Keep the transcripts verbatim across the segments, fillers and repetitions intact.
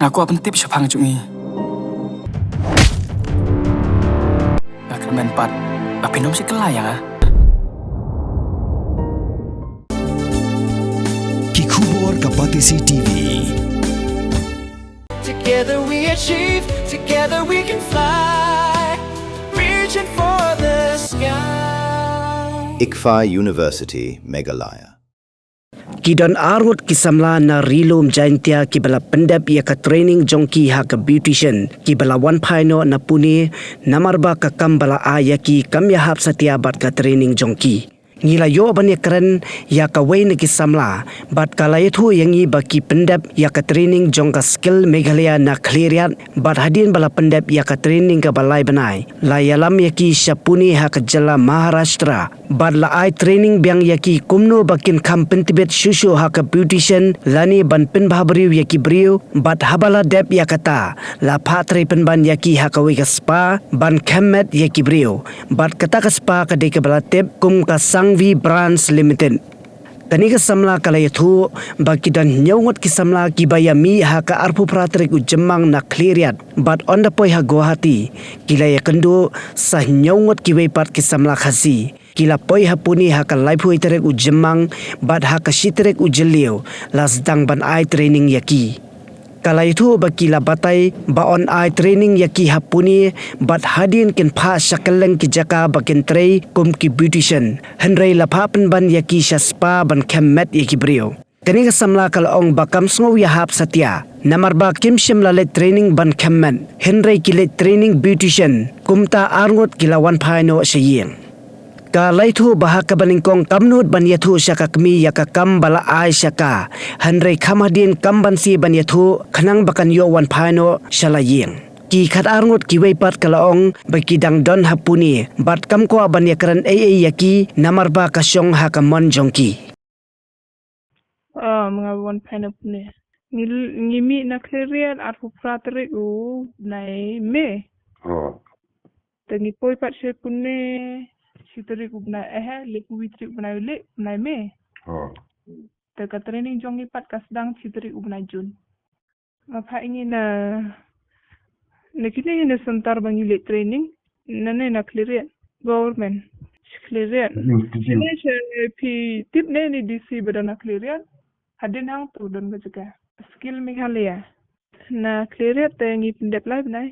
Nga kwah pyntip shaphang jong ngi. Nga kyrmen pat ba phin ym shim kylla ïa nga. Ki khubor ka Batesi T V. Together we achieve, together we can fly, reaching for the sky. ICFAI University, Meghalaya. Ki don arngut ki samla na Ri Lum Jaintia kiba la pyndep ïa ka training jong ki ha ka beautician, kiba la wan phai noh na Pune, namar ba ka kam ba la ai ïa ki kam ïahap satia bad ka training jong ki. Ngi la ïoh ban ïakren ïa kawei na ki samla bad ka la ïathuh ïa ngi ba ki pyndep ïa ka training jong ka Skill Meghalaya na Khliehriat, bad hadien ba la pyndep ïa ka training kaba lai bnai, la ïalam ïa ki sha Pune ha ka jylla Maharashtra, bad la ai training biang ïa ki kumno ba kin kham pyntbit shuh shuh ha ka beautician lane ban pynbha briew ïa ki briew, bad haba la dep ïa kata, la phah trei pynban ïa ki ha kawei ka spa ban khem met ïa ki briew. Bad kata ka spa ka dei kaba la tip kum ka Sangvi Brands Limited. Kane ka samla ka la ïathuh ba ki don hynñiew ngut ki samla kiba ïamih ha ka arphew phra tarik u Jymmang na Khliehriat, bad ynda poi ha Guwahati, ki la ïakynduh sa hynñiew ngut kiwei pat ki samla Khasi. Ki la poi ha Pune ha ka laiphew tarik u Jymmang, bad ha ka shi tarik u Jylliew la sdang ban ai training ïa ki. Ka la ïathuh ba ki la batai ba yn ai training ïa ki ha Pune, bad hadien kin phah sha kylleng ki jaka ba kin trei kum ki beautician. Hynrei la phah pynban ïa ki sha spa ban khem met ïa ki briew. Kane ka samla ka la ong ba kam sngew ïahap satia, namar ba kim shym la leit training ban khem met, hynrei ki leit training beautician. Kumta arngut ki la wan phai noh sha ïing. Ka la ïathuh ba ha kaba nyngkong kam nud ban ïathuh sha ka kmie ïa ka kam ba la ai sha ka, hynrei kham hadien kam banse ban ïathuh khnang ba kan ïoh wan phai noh sha la ïing. Ki khat arngut kiwei pat ka la ong ba ki dang don ha Pune, bad kam kwah ban ïakren ei ei ïa ki namar ba ka shong ha ka mon jong ki. Ah, ma nga wan phai na Pune. Ngi, ngi mih na Khliehriat arphew phra tarik u bnai May. Oh. Te ngi poi pat sha Pune shi tarik u bnai, eh, laiphew tarik u bnai, u bnai May. Oh. Te ka training jong ngi pat ka sdang shi tarik u bnai June. Nga phah ïa ngi na, na kine na center ba ngi leit training. Nane na Khliehriat, government. Khliehriat. Hmm, hmm. Kine sha phi tip ne ni D C ba don na Khliehriat. Hadien hangto don ka jaka Skill Meghalaya. Na Khliehriat te ngi pyndep lai bnai.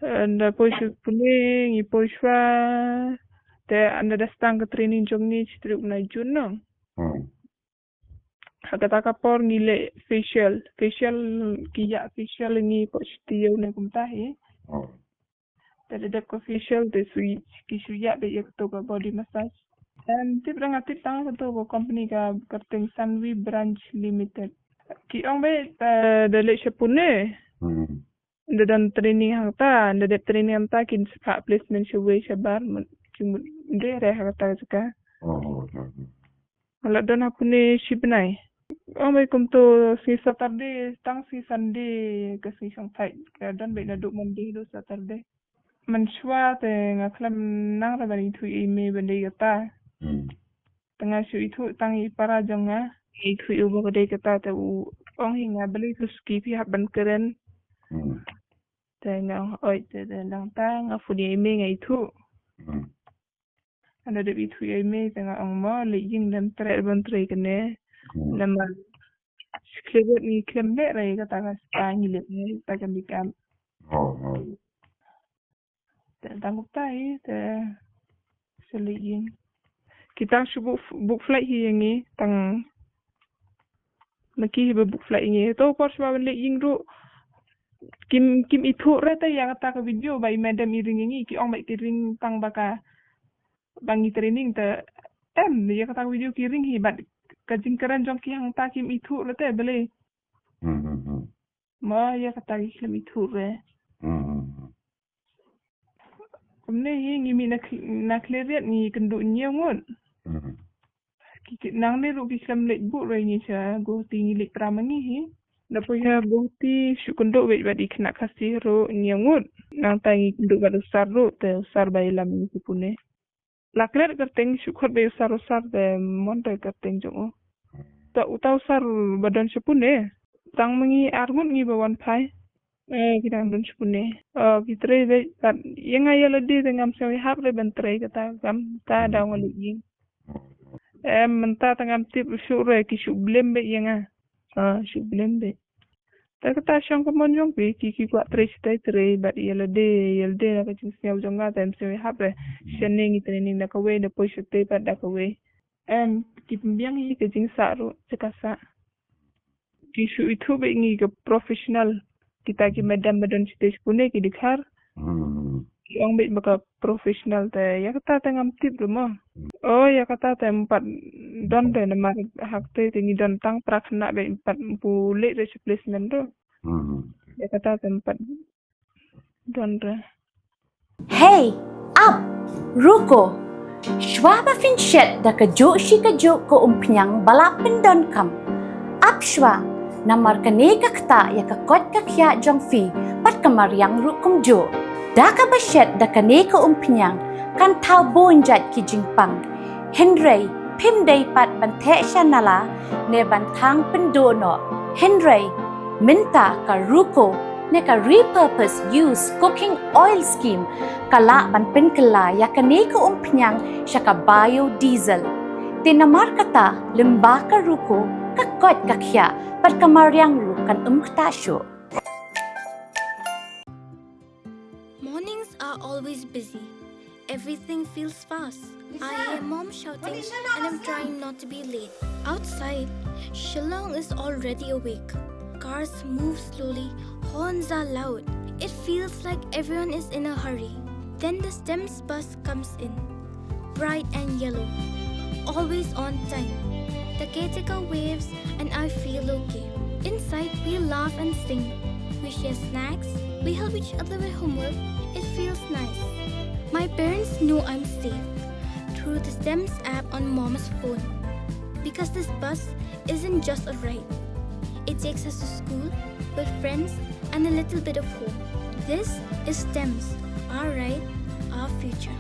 Eh, ynda poi sha Pune ngi poi shuwa. Te ynda da sdang ka training jong ngi shi tarik u bnai June noh. Hmm. Ha kata ka por ngi leh facial. Facial, ki ïa facial ngi poi sha taïew ne kumta hi. Oh. Te da dep ka facial te shu, ki shu ïa bad ïa kato ka body massage. Em, tip ra nga tip tang kato ka company ka kyrteng Sunway Brands Limited. Ki ong ba, eh, da leit sha Pune. Hmm. Da don training hangta, da dep training hangta kin sa phah placement shawei shabar, mut, ki mut, de re ha kata ka jaka. Oh, oh, oh, oh. Nga la don ha Pune shi bnai. Ong ba kumto sngi Saturday, tang sngi Sunday, ka sngi shongthait. Ka don beit naduh Monday haduh Saturday. Mynshuwa te nga khlem nang re ban ithuh ïa i mei ban dei kata. Hmm. Te nga shu ithuh tang i para jong nga. Ithuh ïa u ba ka dei kata te u ong hi nga balei to suki phi hap ban kren. Hmm. Te nga ong oi te, te nangta nga phone ïa i mei nga ithuh. Hmm. Ynda dep ithuh ïa i mei te nga ong mo leit ïing, lem treh ban trei kane. Hmm. Namar Khliehriat ngi khlem leh re kata ka spa ngi leh ne ta ka makeup. Oh, oh. Te tang kumta hi te shu leit ïing. Ki tang shu book, book flight hi ïa ngi tang. Ma ki hi ba book flight ïa ngi. To por shuwa ban leit ïing ruh kim, kim ithuh re te ïa kata ka video ba i madam i ring ïa ngi, ki ong ba ki ring tang ba ka, ba ngi training te. Em, ïa kata ka video ki ring hi bad ka jingkren jong ki hangta kim ithuh re te balei. Hmm, hmm, hmm. Mo ïa kata ki khlem ithuh re. Hmm, hmm, hmm. Kumne hi ngi mih na Khli-, na Khliehriat ngi kynduh hynñiew ngut. Hmm. Ki, ki, nangne ruh ki khlem leit buh re ngi sha Guwahati, ngi leit para ma ngi hi. Da poi ha Guwahati shu kynduh beit bad i khynnah Khasi ruh hynñiew ngut. Nangta ngi kynduh bad u sir ruh te u sir ba ïalam ïa ngi sha Pune. La klet kyrteng shu khot beit u sir, u sir te mon te kyrteng jong u. Ta uta u sir ba don sha Pune. Tang ma ngi ar ngut ngi ba wan phai. Eh, ki dang don shipune. Oh, ki trei beit, bad ïa nga ïa lade te ngam sngew ïahap re ban trei kata kam, ta daw nga leit ïing. Em, mynta te ngam tip shuh re, ki shu blem beit ïa nga. Ah, shu blem beit. Te kata shong ka mon jong phi, ki ki kwah trei shatai trei, bad ïa lade, ïa lade na ka jingsngew jong nga te ngam sngew ïahap re. Shane ngi training da kawei, da poi shatai pat da kawei. Em, ki pynbiang ïa ka jingsah ruh, sha ka sah. Ki shu ithuh beit ngi ka professional. Kita ki madam ba don stage pune ki dkhar. Hmm. Ki ong beit ba ka professional te. Ïa kata te ngam tip ruh mo. Oh, ïa kata te em pat don re namar ha kata te ngi don tang phra khynnah beit em pat ym pu leit re sha placement ruh. Hmm. Ïa kata te em pat don re. Hey, ap, ruko. Shuwa ba phin shet da kajuh shi kajuh ka umphniang ba la pyndonkam, ap shuwa, namar kane ka ktah ïa ka koit ka khiah jong phi bad ka mariang ruh kumjuh. Da kaba shet da kane ka umphniang kan thaw bun jait ki jingpang. Hynrei phim dei pat ban theh sha nala ne ban thang pynduh noh. Hynrei mynta ka ruko ne ka repurpose use cooking oil scheme ka lah ban pynkylla ïa kane ka umphniang sha ka biodiesel. Te namar kata, lyngba ka ruko, ka koit ka khiah bad ka mariang ruh kan ym ktah shuh. Mornings are always busy. Everything feels fast. I hear mom shouting and I'm trying not to be late. Outside, Shillong is already awake. Cars move slowly, horns are loud. It feels like everyone is in a hurry. Then the STEMS bus comes in, bright and yellow, always on time. The caretaker waves and I feel okay. Inside, we laugh and sing. We share snacks, we help each other with homework. It feels nice. My parents know I'm safe through the STEMS app on mom's phone. Because this bus isn't just a ride, it takes us to school, with friends, and a little bit of home. This is STEMS, our ride, our future.